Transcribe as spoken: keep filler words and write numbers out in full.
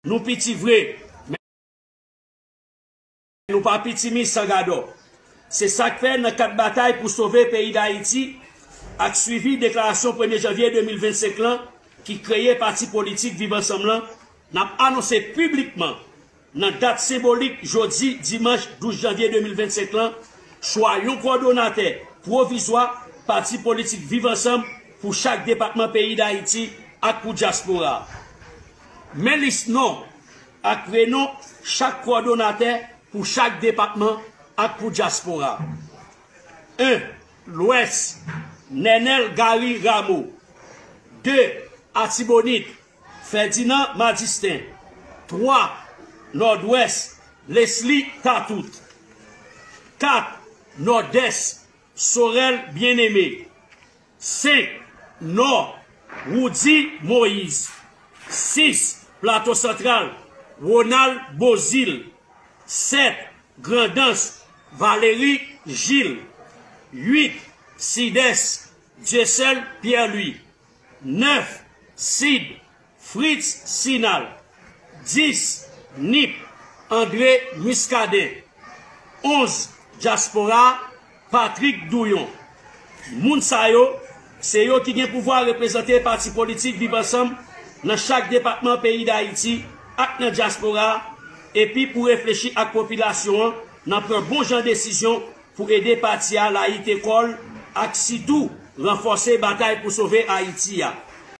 Nou piti vre, men nou pa piti mi san gadò. Se sa k fè, nan kad batay pou sove peyi Dayiti ak swivi deklarasyon premye janvye de mil vennsenk lan ki kreye pati politik Viv Ansanm lan, n ap anonse piblikman, nan dat senbolik jodi dimanch douz janvye de mil vennsenk lan, chwa yon kowòdonatè pwovizwa pati politik Viv Ansanm pou chak depatman peyi Dayiti ak pou dyaspora. Men lis non ak prenon chak kowòdonatè pou chak depatman ak pou dyaspora. En. Lwès, Nènèl Gary Rameau. De. Atibonit, Ferdinand Madistin. Twa. Nòdwès, Leslie Tatout. Kat. Nòdès, Sorel Bien-Aimé. Senk. Nò, Roudy Moïse. Sis. Plato Santral, Ronald Beauzile. Sèt. Grandans, Valéry Gilles. Uit. Sidès, Dieuseul Pierre-Louis. Nèf. Sid, Fritz Sinal. Dis. Nip, André Muscadin. Onz. Dyaspora, Patrick Douyon. Moun sa yo, se yo ki gen pouvwa reprezante pati politik Viv Ansanm nan chak depatman peyi Dayiti ak nan dyaspora a, epi pou reflechi ak popilasyon an nan pran bon jan desizyon pou ede pati a layite kò l ak sitou ranfòse batay pou sove Ayiti a.